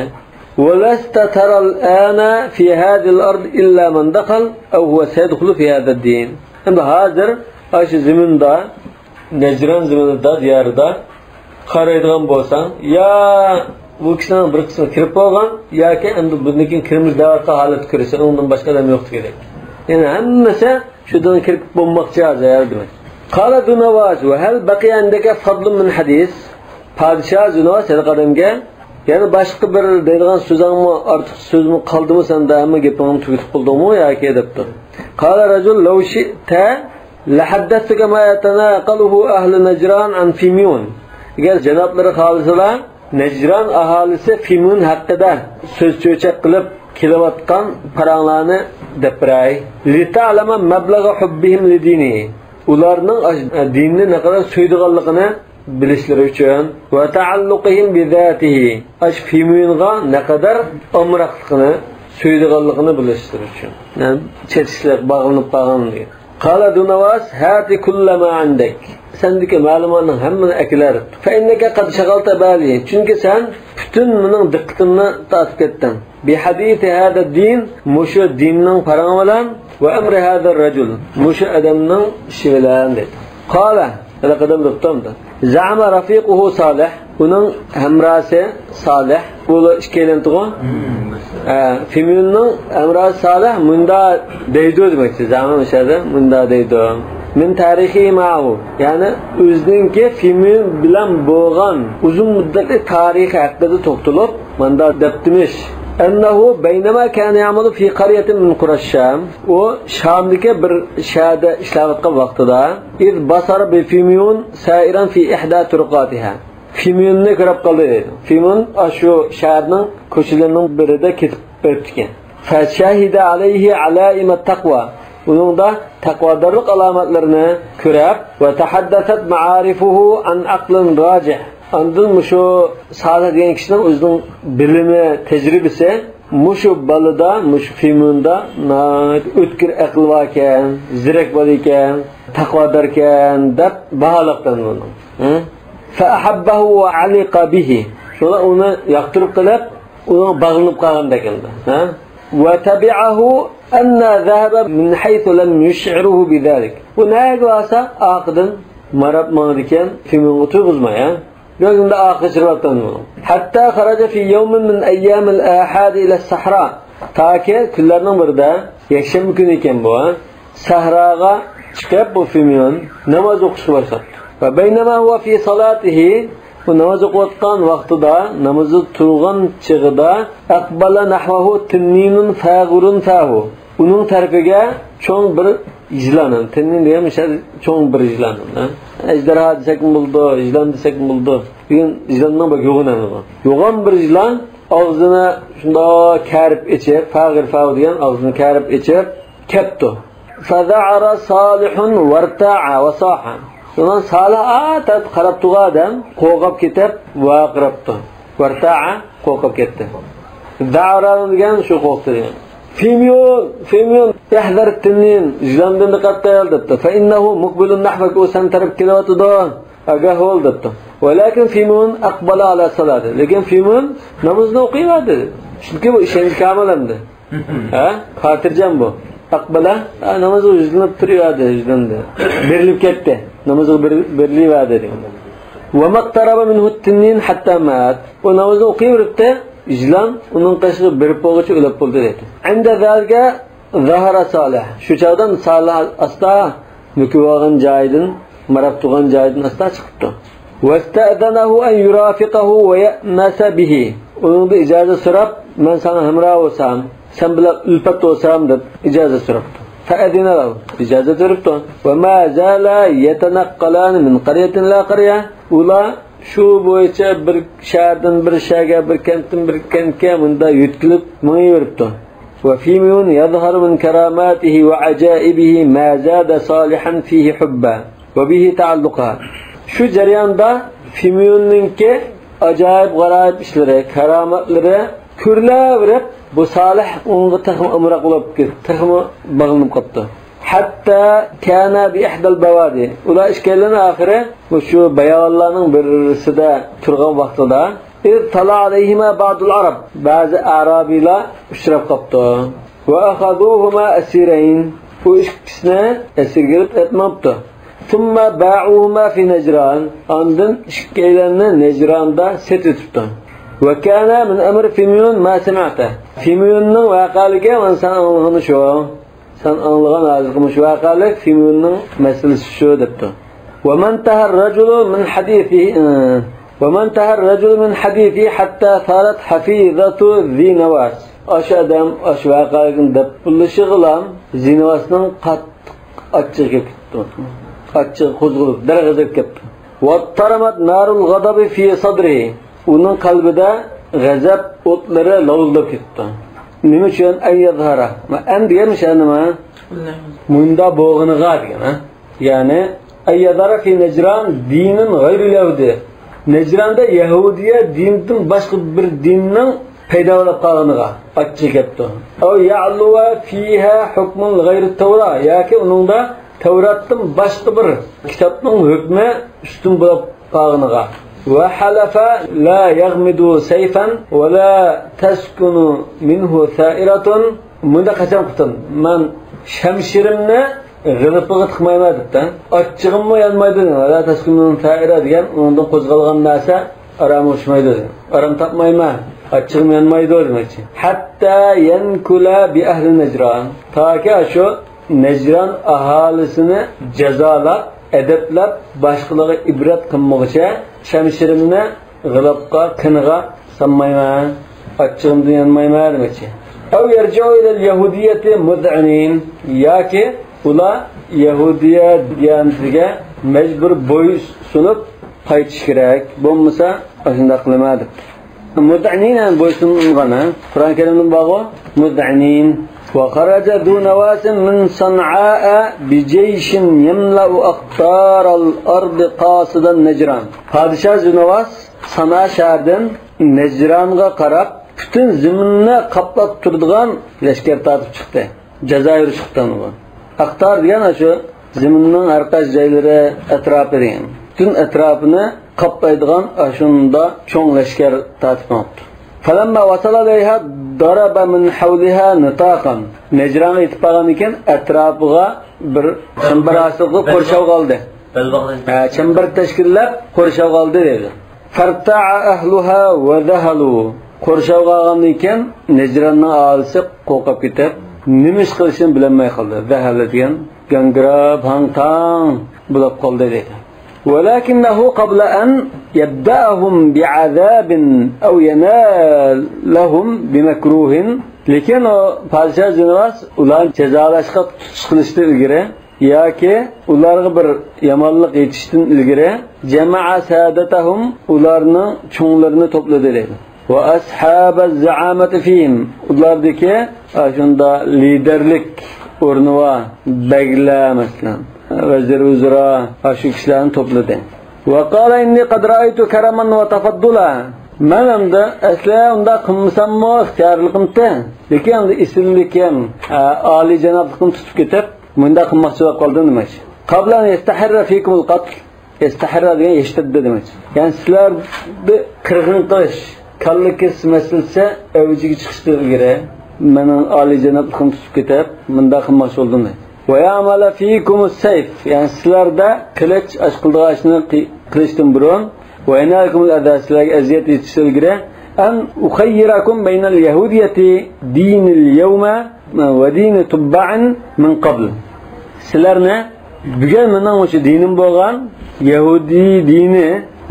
Va lasta taral ana fi hadhihi al-ard illa man dakhala aw huwa sayadkhulu fi hadha ad-din. Endi hozir shu zaminda, Najran zaminida, diyorida qaraydigan bo'lsang, ya bu kishining bir qismi kirib bo'lgan yoki endi bundan keyin kirimiz da'vatga holat ko'rsa, undan boshqa odam yo'q kerak. Ya'ni hammasi shu dinga kirib bo'lmoqchi hozir demak. Qala Dunavaz va hal baqiya indaka fadlun min hadis. Podshoh Dunavaz odamga, ya'ni boshqa bir deydigan so'zingmi, ortiq so'zmi qoldimi senda, hamma gapingni tugatib qoldingmi yoki debdi. Qala rajul law shi'ta la haddathtuka ma yatanaqaluhu ahli Najran an Fimyun. Agar janoblari xohlasalar, Necran ahalisi Fimun hakkında söz çöçek qilib kelayotgan paranglarni deb beray. Lita'lama mablaga hubbihim lidini. Ularning dinni naqadar suydiganligini bilishlari uchun va ta'alluqihim bi zatihi. Ash Fimunga naqadar omroqligini, suydiganligini bilishlari uchun. Yani çetişlik bağlanıp qolgan degan. Qala Dunavas hati kullama indak. Sendeki ma'lumotning hammani akilar. Fa innaka qad shag'alta bali. Chunki sen bütün mening diqqatimni tortib ketding. Bi hadisi hada din, mushu dinning parangi bilan va amri hada rajul, mushu odamning ishi bilan dedi. Qala, hali qadam debdi. Za'ama rafiquhu Salih, uning hamrosi Salih, bu ikkalantug'u. Fimunning hamrosi Salih munda deydi demakchi. Za'ama o'shada munda deydi. Min tarixiy ma'u, ya'ni o'zininki Fimun bilan bo'lgan uzun muddatli tarixi haqida to'xtalib, munda debdimish. Ennehu beynema kana ya'malu fi qaryatin min qurash Şam. O Şam'daki bir şehirde işlayotgan vaqtida iz basara bi Fimun sairan fi ihda turqatiha. Fimunni ko'rib qoldi dedi. Fimun shu shaharning ko'chalarining birida ketib o'tgan. Fa shahida alayhi alaim at-taqwa. Uningda taqvodorlik alomatlarini ko'rib va tahaddathat ma'arifuhu an aqlin rajih. Andın mushu Salih degan kishining o'zining bilimi, tejribasi mushu balida, mushu Fimunda o'tkir aql bor ekan, zirak bor ekan, taqvodor ekan deb baholabdan buni. Fa ahabbahu wa aliqa bihi. Shuna uni yoqtirib qilib, uni bog'lanib qolgan ekanda. Va tabi'ahu anna zahaba min haythu lam yush'iruhu bidhalik. Bu nega bo'lsa oqidan marab mangdi ekan, Fimunga turg'izmay, ha? Gözünde akı çıkarttı bunu. Hatta kharaja fi yawmin min ayyamil ahad ila sahra. Ta ki kunlarning birida yakshanba kuni ekan bu, sahraga chiqib bu Fimun namoz o'qishga boshladi. Va baynama huwa fi salatihi, bu namoz o'qiyotgan vaqtida, namozni turgan chig'ida aqbala nahvahu tinninun fagurun fahu. Uning tarafiga cho'ng bir yılan, tinnin degan o'sha cho'ng bir yılan. Ejderha desek mi buldu, yılan desek mi buldu? Bugün yılandan bak yo'g'on bu. Yo'g'on bir yılan og'zini shundoq karib ichib, fag'ir fag'ir degan og'zini karib ichib ketdi. Faza'ara salihun warta'a va saha. Ondan Salih atat qarab turgan odam qo'rqib ketib vaqiribdi. Warta'a qo'rqib ketdi. Za'ara degan shu qo'rqdi degan. Fimyun, Fimyun yahdar tinnin, yılandan diqqat qil debdi. Fa innahu muqbilun nahvak, u san taraf kelyotidi. Agah ol debdi. Walakin Fimun aqbala ala salati. Lekin Fimun namozni o'qiyverdi. Chunki bu ishonch kamil endi. Ha? Xotirjam bu. Aqbala namozni yuzlanib turaverdi, yuzlandi. Berilib ketdi. Namozga berilaverdi degan. Va maqtaraba minhu tinnin hatta mat. U namozni o'qiyveribdi. Yılan onun qashiga berib bo'lguncha o'lib bo'ldi dedi. Inda zalga zahara Salih. Shu chog'dan Salih asta mukib olgan joyidan, marab turgan joyidan asta chiqibdi. Vasta'danahu an yurafiqahu va ya'nasa bihi. Uningdan ijozat so'rab, men sana hamroh bo'lsam, sen bilan ulfat bo'lsam deb ijozat so'rabdi. Fa'adina lahu. Ijozat beribdi. Va ma zala yatanaqqalan min qaryatin la qarya. Ular shu bo'yicha bir shahardan bir shaharga, bir kentdan bir kentga bunda yutkilib mingaveribdi. Va Fimun yadhharu min karamatihi va ajaibihi ma zada salihan fihi hubba va bihi ta'alluqa. Shu jarayonda Fimunninki ajoyib g'aroyib ishlari, karomatlari ko'rilaverib, bu Salih unga taxmi amroq bo'lib ketdi, taxmi bog'lanib qoldi. Hatta kana bi ihdal bawadi. Ular ishkallarning oxiri shu bayonlarning birisida turgan vaqtida tala alayhima ba'dul arab, ba'zi arabiylar uchrab qoldi. Va akhaduhuma asirayn. Bu ikkisini asirga olib etmabdi. Thumma ba'uhuma fi Najran. Ondan ikkalarni Najranda setib tutdi. Va kana min amr Fimun ma sami'ta. Fimunning vaqaligi man san anglagani shu. Sen anlagan hozirgi shu vaqalik Fimunning masalasi shu debdi. Va man tahar rajulu min hadithihi va man tahar rajulu min hadithi hatta sarat hafizatu zinavas. O'sha odam o'sha vaqalikni deb pulishig'ilam Zinavasning qattiq achchig'i ketdi. Achchig'i qo'zg'alib, darg'azab ketdi. Va taramat narul g'adabi fi sadrihi. Uning qalbida g'azab o'tlari lovuldab ketdi. Nima uchun ay yazhara? An degan nima? Munda bo'g'iniga degan, ha? Ya'ni ay yazhara fi Najran dinin g'ayri yahudi. Najranda Yahudiya dinidan boshqa bir dinning paydo bo'lib qolganiga achchiq ketdi. Aw ya'luwa fiha hukmun g'ayri Tavra yoki uningda Tavratdan boshqa bir kitobning hukmi ustun bo'lib qolganiga. وحلف لا يغمد سيفا ولا تسكن منه ثائرة. Bunda qachon qutun? Men shamshirimni g'ilipiga tiqmayman debdi. Achchig'immi yonmaydi. La taskunu tha'ira degan undan qo'zg'algan narsa arom uchmaydi. Arom topmayman. Achchig'im yonmaydi demoqchi. Hatta yankula bi ahli Najran. Toki shu Najran aholisini jazolab, adablab, boshqalarga ibrat qilmoqchi shamshirimni g'ilobga, qiniga sanmayman, achchig'imdan yonmayman demoqchi. Aw yarji'u ila al-yahudiyyati mud'inin yoki ular yahudiya diyanatiga majbur bo'ysunib qaytish kerak, bo'lmasa shunday qilamadi. Mud'inin ham bo'ysungan, Qur'on Karimning bog'i mud'inin. وخرج ذو نواس من صنعاء بجيش يملأ أقطار الأرض قاصدا نجران. Padişah Zünavas Sana şəhərdən Necran'a qarab bütün zeminini qaplab turdigan leşker tartib chiqdi. Cezayir chiqdi. Aqtar degan shu zeminning har qaysi joylari atrofi degan. Bütün etrafını qaplaydigan shunda cho'ng leşker tartib oldi. فلما وصل إليها ضرب من حولها نطاقا. Necran'a yetib qolgan ekan, atrofiga bir chambar hosil qilib qo'rshov oldi. Chambar tashkillab qo'rshov oldi dedi. Farta'a ahluha va zahalu. Qo'rshov olgandan keyin Necranning aholisi qo'rqib ketib, nima ish qilishini bilolmay qoldi. Zahala degan gangrab, hang-tang bo'lib qoldi dedi. ولكنه قبل أن يبدأهم بعذاب أو ينالهم بمكروه. Lekin o padişah Zünavas ularni jazolashga tutish qilishdan ilgari yoki ularga bir yomonlik yetishdan ilgari jama'a sadatahum ularning cho'nglarini to'pladi dedi. Va ashabaz zaamati fihim ulardagi shunda liderlik o'rni va baglar masalan vazir uzra shu kishilarni to'pladi. Va qala inni qad ra'aytu karaman va tafaddula. Men endi asli unda qilmasammi ixtiyorligimda, lekin endi esimlikim, oliy janobligim tutib ketib, bunda qilmoqchi bo'lib qoldim demoqchi. Qabla an yastahirra fikum al-qatl. Yastahirra degan yashtaddi demoqchi. Ya'ni sizlarni qirg'in qilish, kalla kesish masalasi avjiga chiqishdan ilgari mening oliy janobligim tutib ketib, bunda qilmoqchi bo'ldim deydi. Va ya'mala fikum as-sayf. Ya'ni sizlarda qilich ashqildig'ashni qilishdan burun va yanalkum al-adha sizlarga aziyat yetishdan ilgari an ukhayyirakum baynal yahudiyyati dinil yawma va dini tubba'in min qabl. Sizlarni bugun mening o'sha dinim bo'lgan Yahudi dini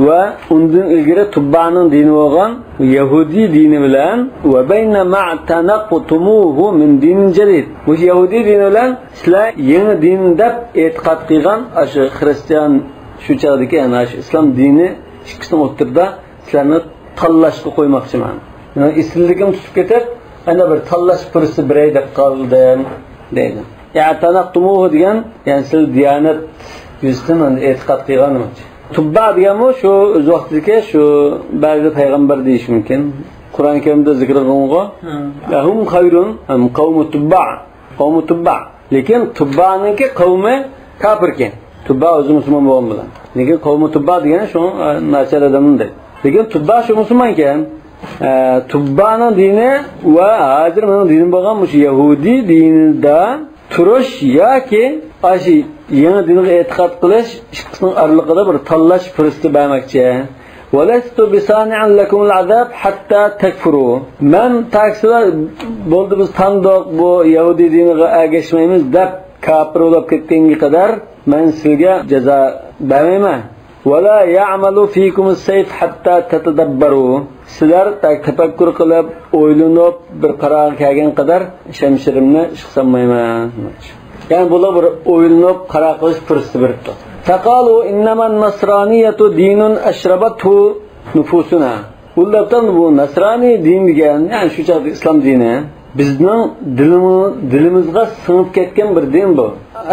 va undan ilgari Tubba'ning dini bo'lgan Yahudi dini bilan va bayna ma'tanaqtumuhu min dinin jadid. Bu Yahudi dini bilan sizlar yangi din deb e'tiqod qilgan shu xristian shu chog'dagi ana shu islom dini ikkisining o'rtasida sizlarni tanlashga qo'ymoqchiman. Ya'ni esilligim tutib ketib, ana bir tanlash fursati beray deb qoldim deydi. Ya'tanaqtumuhu degan, ya'ni siz diyonat yuzasidan e'tiqod qilgan demoqchi. Tubba deganmi shu o'z vaqtidagi shu ba'zi payg'ambar deyish mumkin. Qur'oni Karimda zikr qilingan. Lahum khayrun am qawmu tubba. Qawmu tubba. Lekin Tubbaningki qavmi kofir ekan. Tubba o'zi musulmon bo'lgan bilan. Lekin qavmi Tubba degani shu nachar odamning deydi. Lekin Tubba shu musulmon ekan. Tubbaning dini va hozir mening dinim bo'lgan shu Yahudi dinida turish yoki shu yangi dinga e'tiqod qilish ikkisining oralig'ida bir tanlash fursati bermoqchi. Valastu bisani'an lakumul azab hatta takfuru. Men taksizlar bo'ldi biz tandoq bu Yahudi diniga ergashmaymiz deb kofir bo'lib ketganga qadar men sizga jazo bermayman. Wala ya'malu fikum as-sayf hatta tatadabbaru. Sizlar tafakkur qilib, o'ylanib bir qarorga kelgan qadar shamshirimni ishqsanmayman. Ya'ni bular bir o'ylanib qaror qilish fursati beribdi. Faqalu innaman nasraniyatu dinun ashrabathu nufusuna. Ulardan bu Nasrani din degan, ya'ni shu chaqda islom dini bizning dilimizga singib ketgan bir din bu.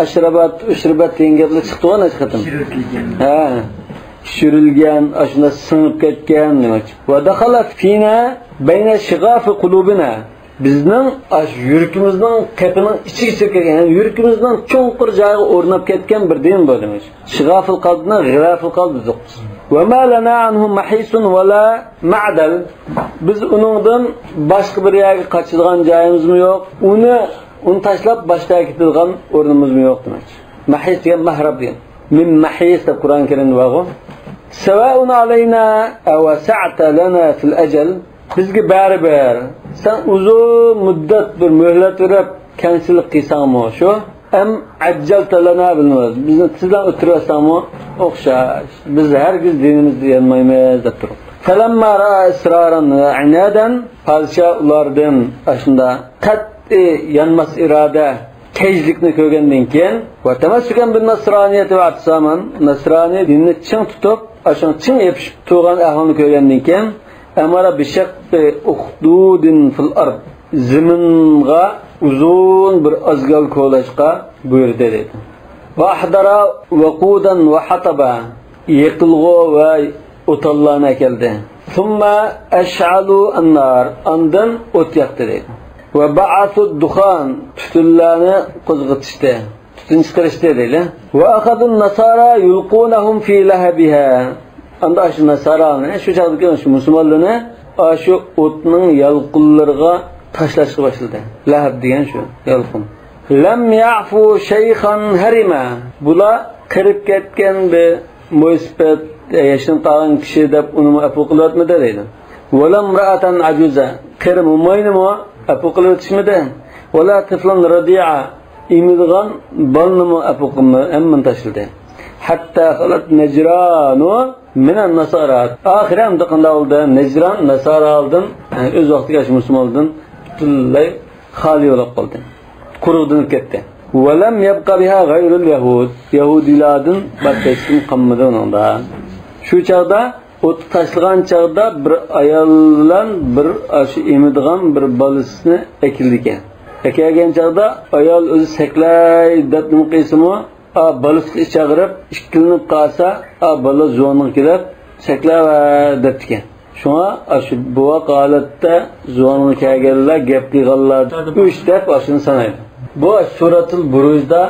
Ashrabat, ushrabat degan gaplar chiqdi va necha qatim. Ha, tushirilgan, shunda singib ketgan demak. Va dakhala fina bayna shighafi qulubina. Bizning yuragimizning qapining ichiga kirib kelgan, ya'ni yuragimizning cho'nqur joyiga o'rnab ketgan bir din bu demak. Shig'aful qalbni g'iraful qalb dedik. Va ma lana anhu mahisun va la ma'dal. Biz uningdan boshqa bir yerga qochadigan joyimizmi yo'q, uni tashlab boshqa ketadigan o'rnimizmi yo'q demak. Mahis degan mahrab degan. Min mahis deb Qur'on Karimda bor. Sawa'un alayna aw sa'ta lana fil ajal. Bizga baribir sen uzun muddat bir muhlat berib kengchilik qilsangmi shu am ajjalta lana bilmaymiz, bizni tizdan o'tirasangmi o'xshash, biz hargiz dinimizni yanmaymiz deb turib. Falamma ra'a israran va inadan, podsho ulardan shunda qat'i yanmas iroda kejlikni ko'rgandan keyin va tamassukan bin nasroniyati va atsaman, nasroniy dinni ching tutib, shuni ching yopishib turgan ahvolni ko'rgandan keyin amara bishaqqi uhdudin fil ard, ziminga uzun bir ozgal ko'lashga buyurdi dedi. Va ahdara vaqudan va hataba, yiqilg'u va o'tallarni keldi. Thumma ash'alu an-nar, andan o't yoqdi dedi. Va ba'athu ad-duxan, tutunlarni qo'zg'atishdi, tutun chiqarishdi dedi. Va akhadun nasara yulqunahum fi lahabiha. Anda shu nasarani, shu chaqdagi shu musulmonlarni shu o'tning yalqinlariga tashlashga boshladi. Lahab degan shu yalqin. Lam ya'fu shaykhan harima. Bular qirib ketgan bir mo'ysafid yashin qolgan kishi deb uni afu qilyotmidi deydi. Va lam ra'atan ajuza. Qiri mo'maynimi afu qilyotishmidi? Va la tiflan radi'a. Emilgan bolnimi afu qilmadi, hamma tashladi. Hatta xalat najranu minan nasara. Oxiri ham qanday bo'ldi? Najran nasara oldin, yani o'z vaqtiga shu musulmondan butunlay xoli bo'lib qoldi. Quruqlanib ketdi. Va lam yabqa biha g'ayrul yahud. Yahudilardan boshqa hech kim qolmadi unda. Shu chaqda o't tashlagan chaqda bir ayol bilan bir shu emadigan bir bolasini ekildi ekan. Ekilgan chaqda ayol o'zi saklay deb nima qilsimi, balası chaqirib ikkilanib qolsa, bola juvonga kelib saklava deb ekan. Shunga shu buvoq holatda juvonga kelganlar gap qilganlar 3 deb shuni sanaydi. Bu suratul Burujda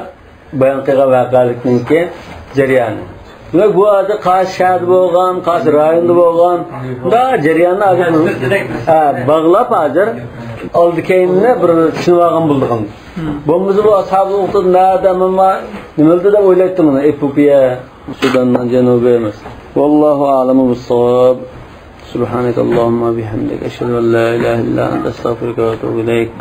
bayon qilgan voqealikningki jarayoni. Demak, bu hozir qaysi shaharda bo'lgan, qaysi rayonda bo'lgan, da jarayonni hozir bog'lab hozir oldi keyinni bir tushunib olgan bo'ldik. Bo'lmasa bu ashabul uhdud nada nima nimada deb o'ylaydi buni Epopiya Sudandan janubi emas. Vallohu a'lamu bis-savob. Subhanakallahumma bihamdika ashhadu an la ilaha illa anta astag'firuka va atubu ilayk.